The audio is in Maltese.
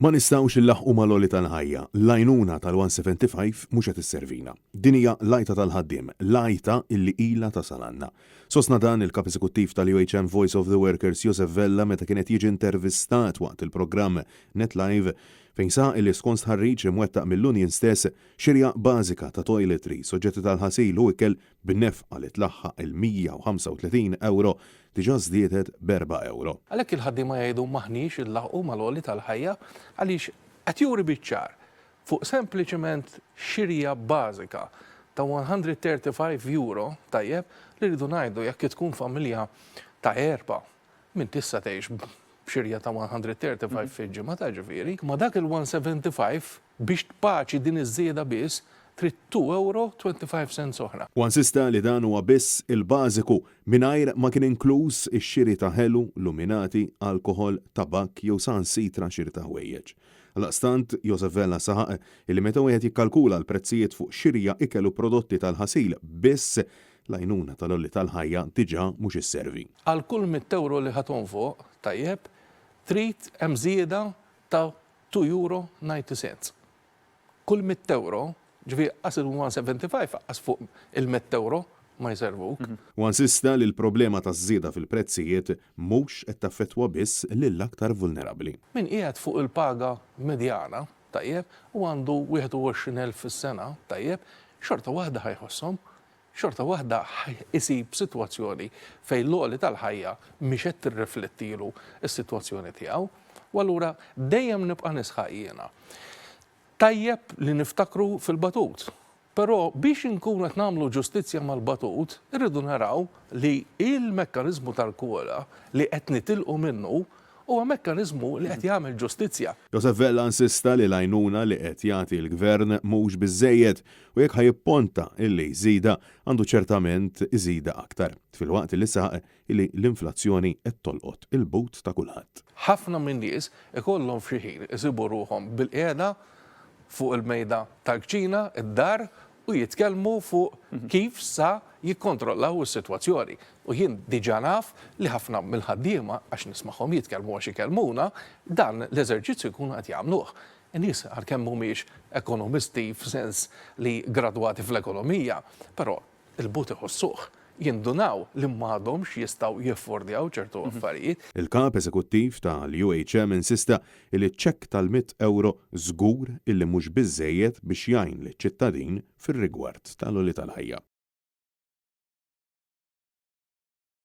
Ma nistgħux inlaħħqu mal-għoli tal-ħajja, l-għajnuna tal-175 mhux qed isservina. Din hija l-għajta tal-ħaddiem, l-għajta illi ilha tasal għandna. Sostna dan il-Kap Eżekuttiv tal-UHM Voice of the Workers Josef Vella meta kien qed jiġi intervistat waqt il-programm Net Live fejn saħaq illi skont stħarriġ imwettaq mill-union stess, xirja bażika ta' toiletries, oġġetti tal-ħasil u ikel b'nefqa li tlaħħaq il-135 ewro diġà żdiedet b'erba' ewro. Għalhekk il-ħaddiema jgħidu m'aħniex inlaħħqu mal-għoli tal-ħajja għaliex qed juri biċ-ċar fuq sempliċement xirja bażika ta' 135 euro, tajjeb, li rridu ngħidu jekk tkun familja ta' erba' min tista' tgħix b'xirja ta' 135 fil-ġimgħa ta' ġifieri, ma' dak il-175 biex tpaċi din iż-żieda biss trid 2 euro 25 cents oħra. Huwa insista li dan huwa biss il-bażiku mingħajr ma kien inkluż ix-xiri ta' ħelu, luminati, alkoħol, tabakk jew saħansitra xiri ta' ħwejjeġ. Għaldaqstant, Josef Vella saħaq illi meta wieħed jikkalkula l-prezzijiet fuq xirja, ikel u prodotti tal-ħasil biss, l-għajnuna tal-għoli tal-ħajja diġà mhux isservi. Għal kull 100 euro li ħa tonfoq, tajjeb, trid hemm żieda ta' 2 euro 90 cents. Kull 100 euro, ġifieri qas il-175 qas fuq il-100 euro ma jservuk. Huwa insista li l-problema taż-żieda fil-prezzijiet mhux qed taffettwa biss lill-aktar vulnerabbli. Min qiegħed fuq il-paga medjana, tajjeb, u għandu 21,000 fis-sena, tajjeb, xorta waħda ħa jħosshom, xorta waħda isib sitwazzjoni fejn l-għoli tal-ħajja mhix qed tirriflettilu s-sitwazzjoni tiegħu. U allura dejjem nibqa' nisħaq jiena. Tajjeb li niftakru fil-batut. Però biex inkunu qed nagħmlu ġustizzja mal-batut, irridu naraw li il-mekkaniżmu tal-COLA li qed nitilqu minnu huwa mekkaniżmu li qed jagħmel ġustizzja. Josef Vella insista li l-għajnuna li qed jagħti l-gvern mhux biżejjed u jekk ħa jipponta illi jżidha għandu ċertament iżidha aktar. Filwaqt li saħaq illi l-inflazzjoni qed tolqot il-but ta' kulħadd. Ħafna minn nies ikollhom f'xi ħin isibu ruħhom bil-qiegħda fuq il-mejda tal-kċina, id-dar, u jitkellmu fuq kif sa jikkontrollaw is-sitwazzjoni. U jien diġà naf li ħafna mill-ħaddiema, għax nismagħhom jitkellmu għax ikellmuna, dan l-eżerċizzju jkunu qed jagħmluh. In-nies għalkemm mhumiex ekonomisti f'sens li gradwati fl-ekonomija, però il-but iħossuh, jindunaw li m'għadhomx jistgħu jaffordjaw ċertu affarijiet. Il-kap eżekuttiv tal-UHM insista li ċ-ċekk tal-100 euro żgur illi mhux biżejjed biex jgħin liċ-ċittadin fir-rigward tal-għoli tal-ħajja.